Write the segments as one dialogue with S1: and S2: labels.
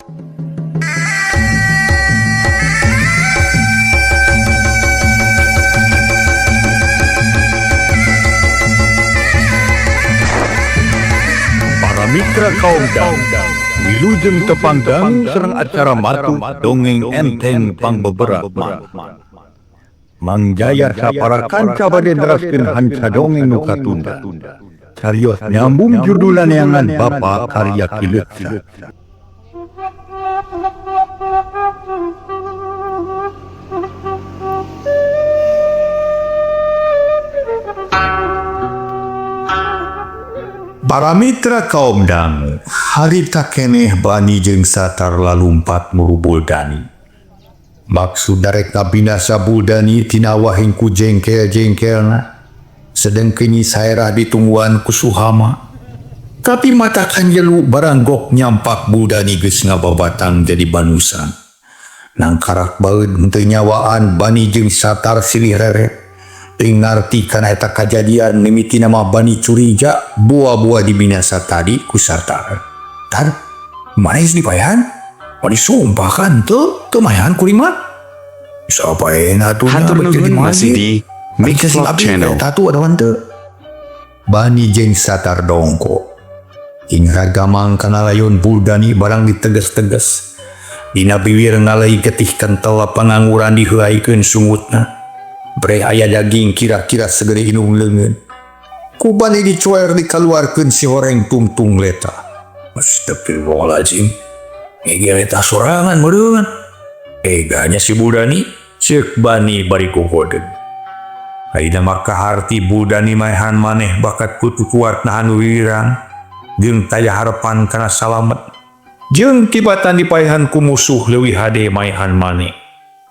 S1: Para mitra kaum Wilujeng tepang dangu sareng acara matu dongeng enteng pangbeberat Mang Jaya sapara kanca bade neraskeun hanca dongeng nu katunda. Carios nyambung judulan neangan Bapa Karya Ki Leuksa. Para mitra kaum dangu, harita keneh Bani jeung Satar lalumpat muru Buldani. Maksud darek binasa Buldani tina wahing ku jengkel-jengkelna, sedengkeun Nyi Saerah ditungguan ku Suhama. Tapi matakan jelu baranggok nyampak Buldani geus ngababatang jadi banusan. Nangkarak baeud henteu nyawaan Bani jeung Satar silih reret. Teuing ngarti kana eta kajadian mimitina mah Bani curiga buah-buah dibinasa tadi ku Satar. Tar, maneh geus dipaehan? Bani sumpah kan teu, teu maehan kuring mah. Sapaena atuh nya
S2: Hatur
S1: bek jadi
S2: nuhun masih
S1: maneh.
S2: di Mixvlog Channel.
S1: Tatu ada teu. Bani jeung Satar dongko. Ingra gamang kana layon Buldani barang diteges-teges. Dina biwir ngalai getih kental pangangguran diheuaikeun sungutna. Breh aya daging kira-kira segede indung leungeun. Ku Bani dicuer dikaluarkeun si horeng tungtung leta. Astagfirullahaladzim. Ngegel eta sorangan meureun. Eganya si Buldani, ceuk Bani bari gogodeun. Ayeuna mah kaharti Buldani maehan maneh bakat kutu kuat nahan wirang. Jeung taya harepan kana salamet. Jeung tibatan dipaehan ku musuh leuwih hade maehan maneh.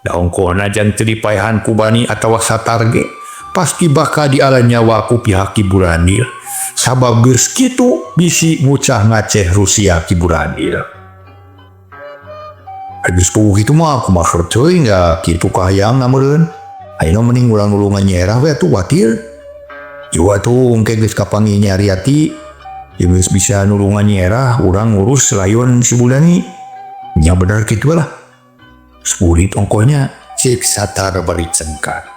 S1: Da ongkoh najan teu dipaehan ku Bani atawa Satar ge, pasti bakal diala nyawa ku pihak Ki Burandil. Sabab geus kitu bisi ngucah ngaceh Rusia Ki Burandil. Geus puguh kitu mah kumaha teuing da kitu kahayangna meureun. Ayeuna mending urang nulungan Nyi Erah we atuh watir. Jua tuh engke geus kapanggih Nyi Aryati, jeung geus bisa nulungan Nyi Erah, urang ngurus layon si Buldani. Nya bener kitu lah. Sulit ongkohnya, ceuk Satar bari cengkar.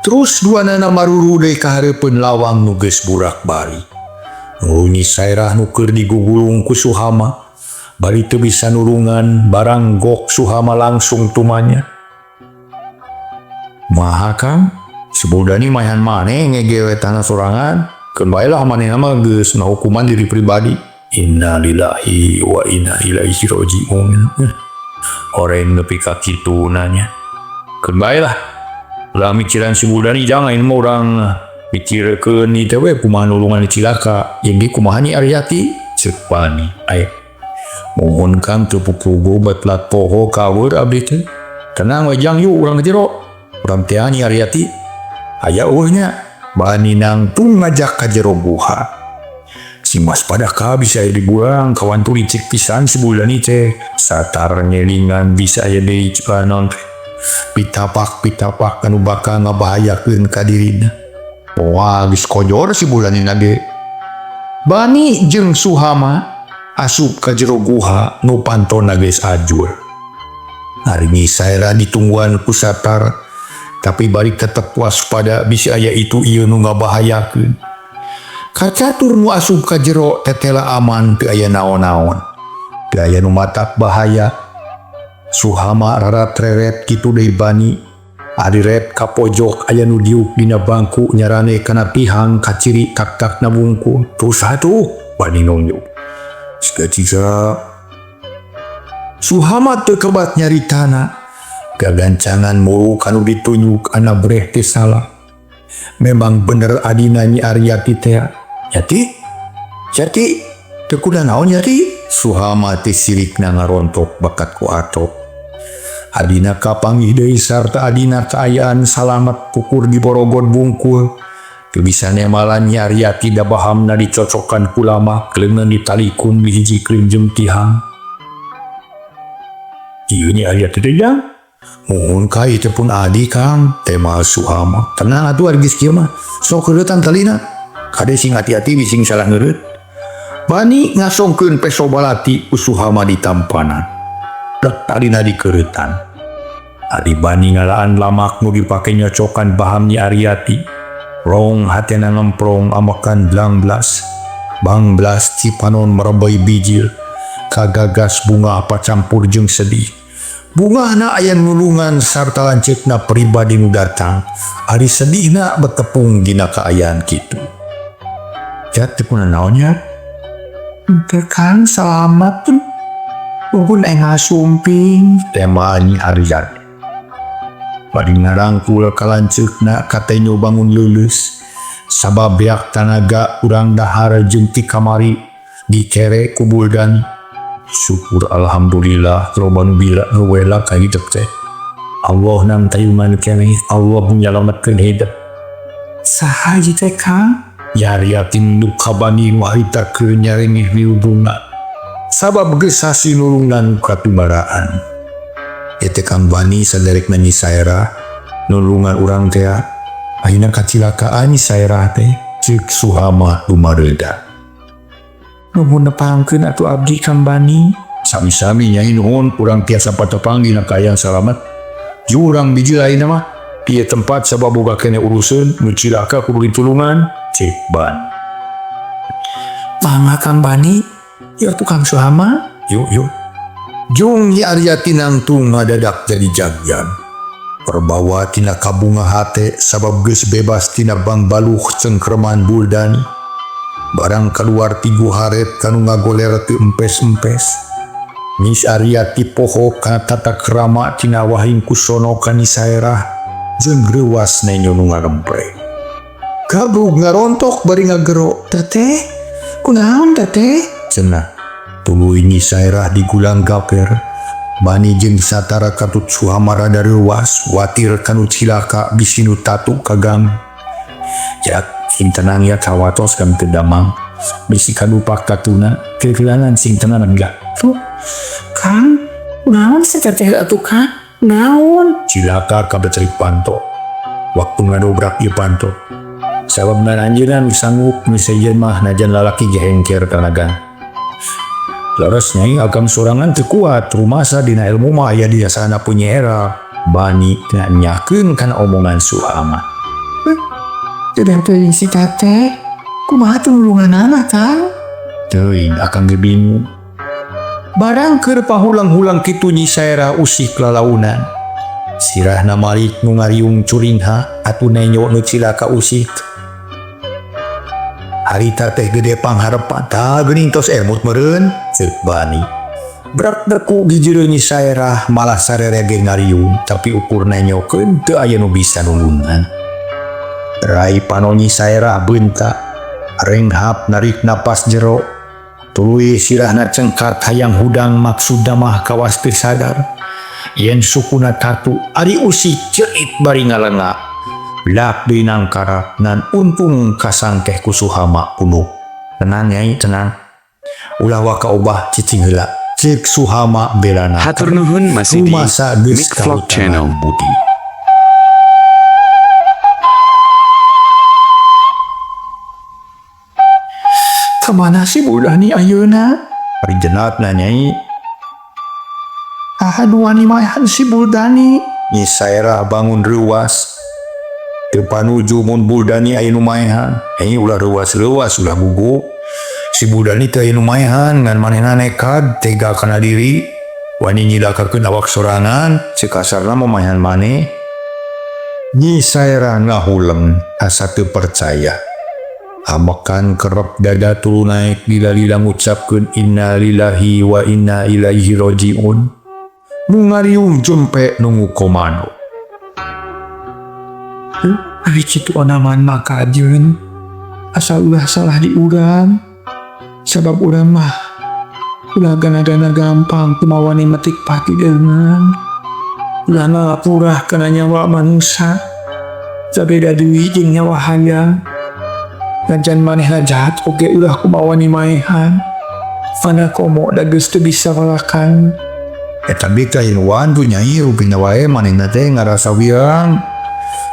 S1: Terus duanana maruru deui ka hareupeun lawang nu geus burak bari. Nyi Saerah nu keur digugulung ku Suhama, bari teu bisa nulungan barang gok Suhama langsung tumanya. Maha Kang, si Buldani maehan maneh ngegewe tanah sorangan, keun bae lah manehna mah geus ngahukuman diri pribadi. Innalillahi wa inna ilaihi rajiun. Horeng nepi ka kituna nya. Keun bae lah. Ulah mikiran si Buldani jangan mah urang mikirkeun ieu teh we kumaha nulungan cilaka. Jeung ge kumaha Nyi Aryati ceuk Bani. Aya. Mohon Kang teu pupugu bet poho kaweur abdi teh. Tenang we jang yuk urang jero. Urang teh Nyi Aryati. Aya eueuh nya. Bani nangtung ngajak ka jero guha. Sing waspada ka bisa aya dibuang kawan tu licik pisan si Buldani teh. Satar ngelingan bisa aya deui naon teh. Pitapak-pitapak anu bakal ngabahayakeun ka dirina. Wah geus kojor si Buldani na ge. Bani jeung Suhama asup ka jero guha nu pantona geus ajur. Ari Nyi Saerah ditungguan ku Satar, tapi bari tetep waspada bisi aya itu ieu nu ngabahayakeun. Kacatur nu asup ka jero tetela aman teu aya naon-naon. Teu aya nu matak bahaya. Suhama rarat-reret kitu deui Bani. Ari ret ka pojok aya nu diuk dina bangku nyarane kana tihang kaciri tak-takna wungkul. Terus atuh Bani nunjuk. Siga-siga Suhama teu kebat nyaritana. Gagancangan muru kanu ditunjuk ana breh teh salah. Memang bener adina Nyi Aryati teh. Yati? Yati? Teu kuda naon Yati? Suhama teh sirikna ngarontok bakat ku atok. Adina kapanggih deui sarta adina kaayaan salamet pukur di borogod bungkul. Teu bisa nemalan Nyi Aryati da bahamna dicocokan ku lama leungeun ditalikun dihijikeun jeung tihang. Ieu Nyi Aryati teh jang? Muhun ka ieu teh pun adi Kang, tema Suhama. Tenang atuh ari geus kieu mah. Sok heureutan talina. Kade sing hati-hati bising salah ngeureut. Bani ngasongkeun peso balati ku Suhama ditampanan. Dek talina dikeureutan. Ari Bani ngalaan lamak nu dipake nyocokan baham Nyi Aryati. Rong hatena ngemprong ambekan blangblas. Bangblas cipanon merebei bijil. Kagagas bungah pacampur jeung sedih. Bungahna aya nulungan sarta lanceukna pribadi nu datang. Ari sedihna betepung dina kaayaan kitu. Jat teu kunanaon nya?
S3: Henteu, Kang, salamat. Muhun engal sumping.
S1: Tema Nyi Aryati. Bari ngarangkul ka lanceukna katenyo bangun leuleus. Sabab beak tanaga urang dahar jeung ti kamari dikere ku Buldani. Syukur alhamdulillah loba nu bila nu wela ka hidup teh. Allah nangtayungan keneh, Allah menyelamatkeun hidup.
S3: Saha ieu teh, Kang?
S1: Nyi Aryati nunduk ka Bani nu harita keur nyarengeh riudungna. Sabab geus sasi nulungan katubaraan. Ieu teh Kang Bani saderekna Nyi Saerah nulungan urang tea. Ayeuna kacilakaan Nyi Saerah teh, ceuk Suhama lumareuda.
S3: Nuhun nepangkeun atuh abdi, Kang Bani.
S1: Sami-sami, Nyai, nuhun urang tiasa patepang dina kaayaan salamet. Jurang biji lain mah. Ieu tempat sabab boga keneh uruseun nu cilaka kudu ditulungan, ceuk Ban.
S3: Mangga, Kang Bani. Yuk atuh, Kang Suhama.
S1: Yuk, yuk. Jung Nyi Aryati nangtung ngadadak jadi jagjan. Perbawa tina kabunga hate sabab geus bebas tina bangbaluh cengkreman Buldani. Barang keluar ti haret kanu ngagoler teu empes-empes. Nyi Aryati poho kana tata krama tina wahing kusono ka Nyi Saerah jeung reuwas nenyo nu ngarempre. Gabrug ngarontok bari ngagero.
S3: Teteh, kunaon teteh?
S1: Cenah. Tuluy Nyi Saerah digulang gaper. Bani jeung satara katut Suhama rada reuwas watir kanu cilaka bisi nu tatu kagang. Jak sing tenang ya, kawatos kam teu damang. Bisi kadupak tatuna keukeulangan, sing tenang enggak.
S3: Tuh, Kang, kunaon si teteh atuh, Kang? Naon?
S1: Cilaka kabecerik panto. Waktu ngadobrak ieu panto. Sabab anjeunna nu sanggup nu sejen mah najan lalaki ge hengker tanaga. Leres, Nyai, agam sorangan teu kuat rumasa dina ilmu mah aya di sana punya era. Bani nyakeun kana omongan Suhama.
S3: Tidak teuing si teteh. Kumaha tuh nulunganana, Kang?
S1: Teuing, akang ge bingung. Barang keur pahulang-hulang kitu Nyi Saerah usik lalaunan. Sirahna malik nu ngariung curingha atuh nenyo nu cilaka usik. Harita teh gede pangharepan, tah geuning tos emut meureun, ceuk Bani. Brak deku gigireun Nyi Saerah malah sarere ge ngariung, tapi ukur nenyokeun teu aya nu bisa nulungan. Rai panon Nyi Saerah beunta, renghap narik napas jero. Tuluy sirahna cengkat hayang hudang, maksudna mah kawas teu sadar. Yen sukuna tatu ari usik ceuit bari ngalenga. Lak deui nangkarak ngan untung kasangkeh ku Suhama punuk. Tenang, Nyai, tenang. Ulah waka obah, cicing heula. Ceuk Suhama belana.
S2: Hatur nuhun masih di
S1: Rumasa geus
S2: Mik Vlog
S1: kahutangan
S2: Channel.
S1: Budi.
S3: Kemana sih Buldani ayeuna?
S1: Ari jenatna, Nyai.
S3: Ah, nu wani maehan si Buldani.
S1: Nyi Saerah bangun reuwas. Teu panuju mun Buldani aya nu maehan. Eh, ulah reuwas-reuwas, ulah gugup. Si Buldani teu aya nu maehan ngan manehna nekad tega kana diri. Wani nyilakakeun awak sorangan, ceuk kasarna mah maehan maneh. Nyi Saerah ngahuleng asa teu percaya. Ambekan kerep dada tuluy naek lila-lila ngucapkeun innalillahi wa inna ilaihi rajiun. Nu ngariung jempe nungu komando.
S3: Ari kitu onaman maka jeung asal ulah salah di urang. Sabab urang mah ulah gana-gana gampang kumawani metik pati deungeun. Ulah ngalapurah kana nyawa manusia. Sabeda deui jeung nyawa hayang. Najan manehna jahat oge ulah kumawani maehan. Mana komo da geus teu bisa walakan.
S1: Eta bi kahiluan tuh, Nyai, rupina wae manehna teh ngarasa wirang.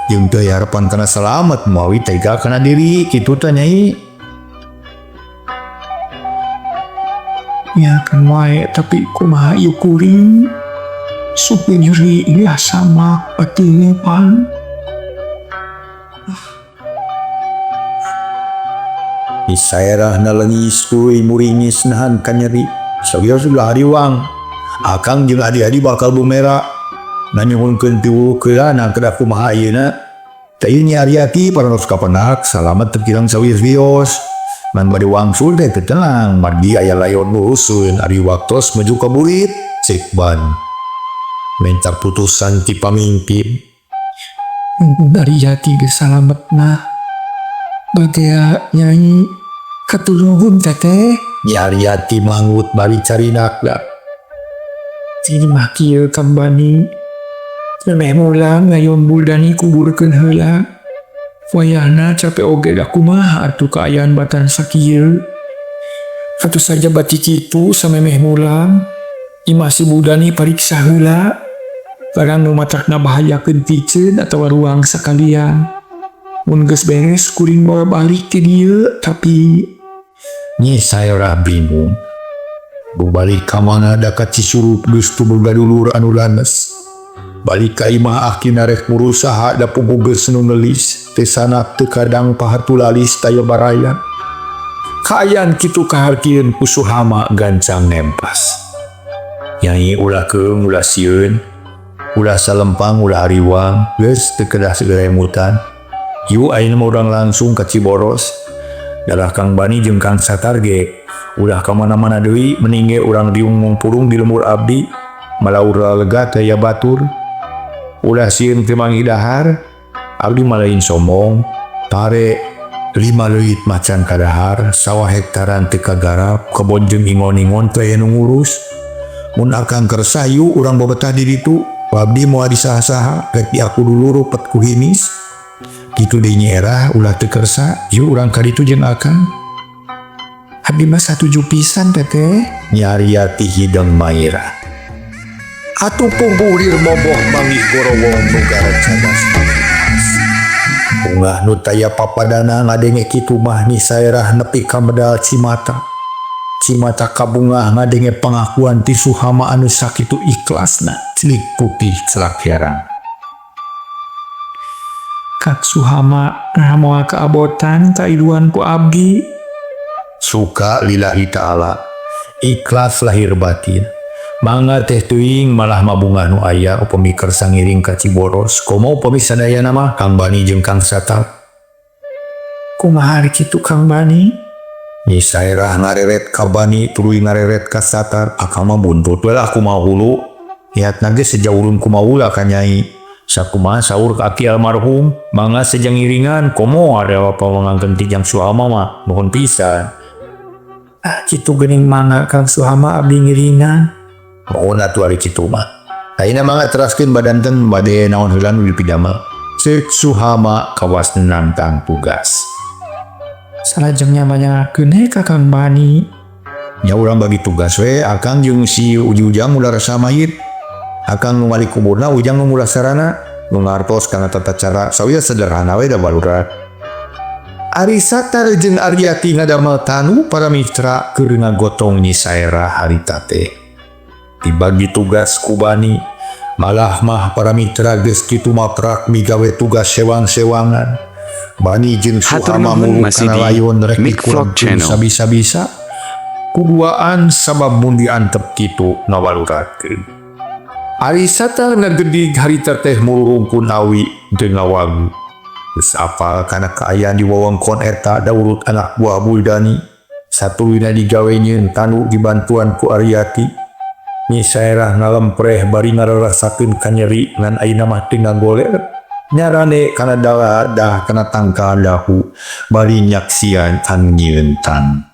S1: Jeung teu aya harapan kana salamet mawi tega kana diri kitu teh, Nyai.
S3: Ya kan wae, tapi kumaha ieu kuring? Supi nyeri iya sama batinnya pan.
S1: Isaerah nalengis tuluy muringis nahan kanyeri. Sawios ulah hariwang. Akang jeung adi-adi bakal bumera. Nanyuhunkeun piwukeurana kedah kumaha ayeuna. Teh ieu Nyi Aryati parantos kapenak salamet teu kirang sawios-wios. Ngan bade wangsul teh teu tenang, margi aya layon nguruseun ari waktos menuju ka burit. Cek Ban. Minta putusan ti pamimpin.
S3: Aryati geus salametna. Bagea Nyai katulungun teteh.
S1: Nyi Aryati manggut bari carinakna.
S3: Jadi mah kieu Kang Bani. Memeh mulang ngayon Buldani kuburkeun heula. Wayahna capek oge da kumaha atuh kaayaan batan sakieu. Atuh saja bati kitu samemeh mulang. Imah si Buldani pariksa heula. Barang nu matakna bahayakeun piceun atawa ruang sakalian. Mun geus beres kuring bawa balik ti dieu, tapi
S1: Nyi Saerah bingung. Balik ka mana da ka Cisurup geus teu boga dulur anu lanes. Balik ka imah akina rek ngurus saha da puguh geus nu neulis, teu sanak teu kadang pahatulalis taya baraya. Kaayaan kitu kahartieun ku Suhama gancang nempas. Nyai ulah keung ulah sieun, ulah salempang ulah hariwang, geus teu kedah segeremutan. Yu ayeuna mah urang langsung ka Ciboros. Darah Kang Bani jeung Kang Satar ge ulah ka mana-mana deui, mending ge urang diung mungpurung di lembur abdi, malaur lega teh aya batur. Ulah sieun teu manggih dahar, abdi mah lain sombong, pare 5 leuit macan kadahar, sawah hektaran teu kagarap, kebon jeung ingon-ingon teh aya nu ngurus. Mun akang kersa yu urang babetah di ditu, abdi moal disaha-saha, rek diaku dulur rupet ku hinis. Kitu deui Nyi Erah ulah teu kersa, yu urang ka ditu jeung akang.
S3: Abdi mah satuju pisan teteh.
S1: Nyi Aryati hideng maira. Atuh pungkurir moboh manggih gorowong nu garacadas. Bungah nu taya papadana ngadenge kitu mah Nyi Saerah nepi ka medal cimata. Cimata kabungah ngadenge pangakuan ti Suhama anu sakitu ikhlasna, celik putih celak herang.
S3: Kak Suhama moal kaabotan kailuan ku abdi.
S1: Suka lillahi ta'ala, ikhlas lahir batin. Mangga teh teuing malah mabungah nu aya upami kersa ngiring ka Ciboros. Komo upami sadayana mah Kang Bani jeung Kang Satar.
S3: Kumaha ari kitu Kang Bani?
S1: Nyi Saerah ngareret ka Bani tuluy ngareret ka Satar. Akang mah buntut we lah kumaha hulu. Niatna ge sejauh kumaha ulah ka Nyai. Sakumaha saur ka aki almarhum, mangga sejang ngiringan komo ada apa mangangkeun ti Jang Suhama mah nuhun pisan.
S3: Ah kitu geuning mangga Kang Suhama abdi ngiringan.
S1: Mohon atuh ari kitu mah. Ayeuna mangga teraskeun badanten bade naon heula nu dipidamel. Ceuk Suhama kawas nantang tugas.
S3: Salajengna manyakeun he ka Kang Bani.
S1: Nya urang bagi tugas we, akang jeung si Ujang ulah rasa mayit. Akang nu malik kuburna, Ujang nu mulah sarana, nu ngartos kana tata cara sawieu sederhana we da balurat. Ari Satar jeung Aryati ngadamel tanu para mitra keur ngagotong Nyi Saerah harita teh. Dibagi tugas ku Bani, malah mah para mitra geus kitu maprak migawe tugas sewang-sewangan. Bani jeung
S2: Hatur
S1: Suhama
S2: nuhun
S1: muru
S2: masih
S1: kana
S2: di
S1: layon rek
S2: Mic Vlog
S1: dikurangkeun
S2: Channel.
S1: sabisa-bisa. Kuduaan sabab mun diantep kitu ngawaluratkeun. Ari Satar ngagedig harita teh murungkun awi teu ngawagu. Geus apal kana kaayaan di wewengkon eta daurut anak buah Buldani. Satuluyna digawe nyieun tanu dibantuan ku Aryati. Nyi Saerah ngalempreh bari ngararasakeun kanyeri ngan ayeuna mah teu ngagoler. Nyarane kana dalah kana tangkal dahu bari nyaksian anu nyieun tanu.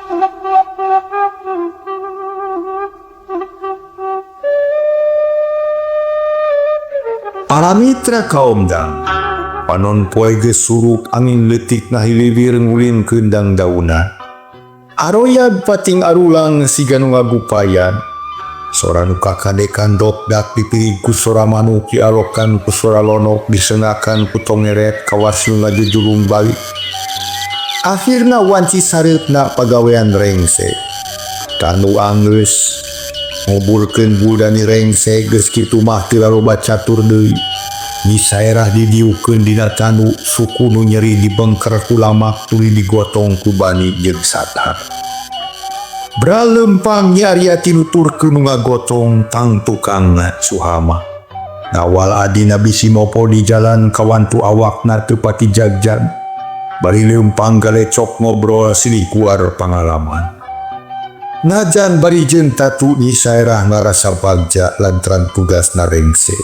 S4: Thank you.
S1: Para mitra kaomdang, panon poe geus suruk, angin leutik ngahiliwir ngulinkeun dangdauna. Aroyag pating arulang siga nu ngagupayan. Sora nu kakadekan dokdak dipirig ku sora manuk, dialokan ku sora lonok, disengakan ku tongeret kawas nu ngajujulung balik. Akhirna wanci sareupna pagawean rengse. Tanu anggeus nguburkeun Buldani rengse, geus kitu mah teu loba catur deui. Nyi Saerah didiukeun dina tanu, suku nu nyeri dibengker ku lamak, tuluy digotong ku Bani jeung Satar. Bralempang Nyi Aryati nuturkeun nu ngagotong tang tukangna Suhama. Ngawal adina bisi mopo di jalan kawantu awakna teu pati jagjag. Bari leumpang galecok ngobrol silih guar pangalaman. Najan bari jeung tatu, Nyi Saerah ngarasa bagja lantaran tugasna rengse.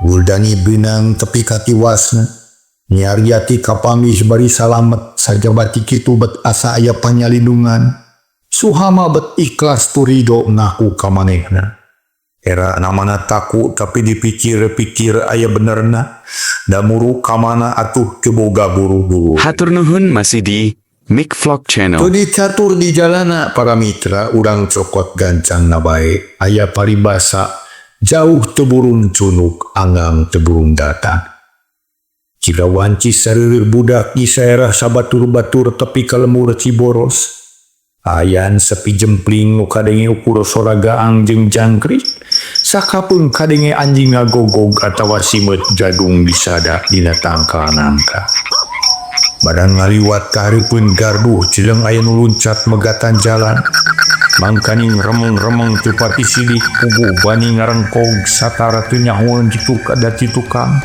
S1: Buldani beunang tepi ka tiwasna. Nyi Aryati kapanggih bari salamet, sajaba ti kitu bet asa aya panyalindungan. Suhama bet ikhlas tur rido ngaku ka manehna. Era namana taku, tapi dipikir-pikir aya benerna. Da muru kamana atuh teu boga buru-buru.
S2: Hatur nuhun masih di Mic Vlog Channel.
S1: Teu dicatur di jalana, para mitra, urang cokot gancang na bae. Aya paribasa jauh teu burung cunuk, anggang teu burung datang. Jika wanci sareureun budak, Nyi Saerah sabatur-batur tepi ka lembur Ciboros. Ayan sepi jempling nu kadenge ukur sora gaang jeung jangkrik. Sakapeung kadenge anjing ngagogog atawa simeut jadung disada dina tangkal nangka. Barang ngaliwat ka hareupeun gardu, cileng aya nu luncat megatan jalan. Mangkaning remeng-remeng teu pati silih, puguh Bani ngarengkog, Satara teu nyahoeun cituk ada citukang.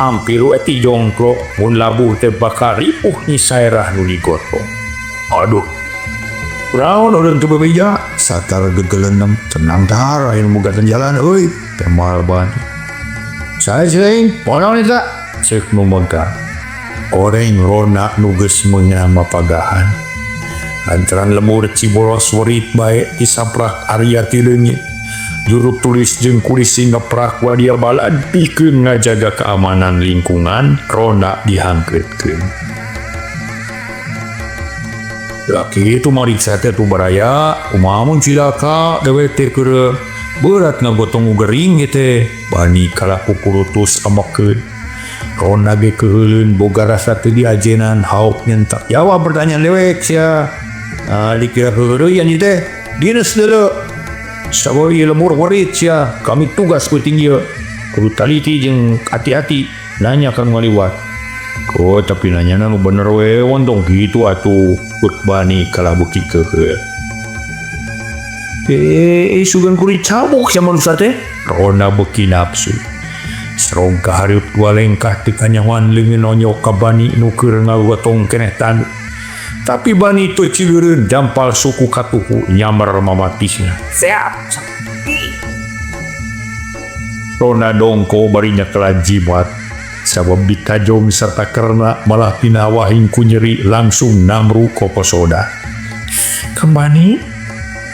S1: Ampir we ti jongklok, mun labuh teh bakal ripuh Nyi Saerah nu digotong. Aduh. Kunaon urang teu bebeja? Satar gegelenem. Tenang tar, aya nu megatan jalan euy. Temal Bani. Saya sering, ponaon eta? Ceuk nu megat. Oreng rona nu geus meunang mapagahan. Lantaran lembur Ciboros werit bae disaprak Aryati leungit. Juru tulis jeung kulisi ngeprak wadia balad pikeun ngajaga keamanan lingkungan, ronda dihangkeutkeun. Laki itu mariksa teh tuh baraya, kumaha mun cilaka dewek teh keur berat ngagotong gering teh. Bani kalah kukurutus amekeun. Ronda ge keuheuleun boga rasa teu diajenan, haok nyentak. Jawab pertanyaan dewek sia. Ah, dikira heureuyan ieu teh. Dinas deuleu. Saboy lembur werit sia, kami tugas ku tinggi. Kudu taliti jeung hati-hati nanya kan ngaliwat. Oh, tapi nanya nu bener we, tong gitu atuh. Put Bani kalah beuki keukeuh. Eh, sugan kuri cabok sia manusia teh. Ronda beuki nafsu. Serong ka hareup dua lengkah teu kanyahoan leungeun nonyok ka Bani nu keur ngagotong keneh tanu. Tapi Bani teu cileureun, dampal suku katuhu nyamber mamatihna. Siap. Ronda dongko bari nyekelan jimat. Sabab ditajong serta kerna malah pinawahing ku nyeri, langsung namru koposoda.
S3: Kang Bani,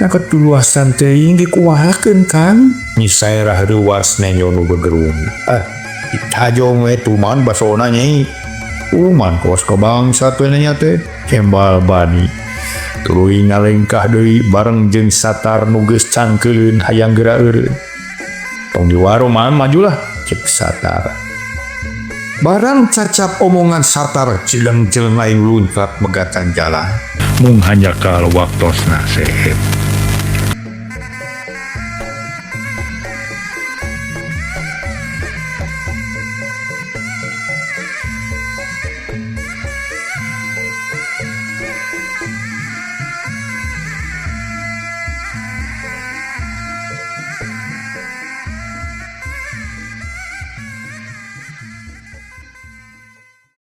S3: na ketuluasan teuing dikuahakeun, Kang.
S1: Nyi Saerah reuwas nenjo nu begerung. Ah, ditajong we tuman basona nyai. Uman kos ke bangsa we nanya teh. Kembal Bani. Tuluy ngalengkah deui bareng jeung Satar nu geus cangkeuleun hayang geura eureun. Tong diwaro man, majulah, cek Satar. Barang cacap omongan Satar, cileng-cileng lain luncat megatan jalan. Mung hanjakal waktosna seep.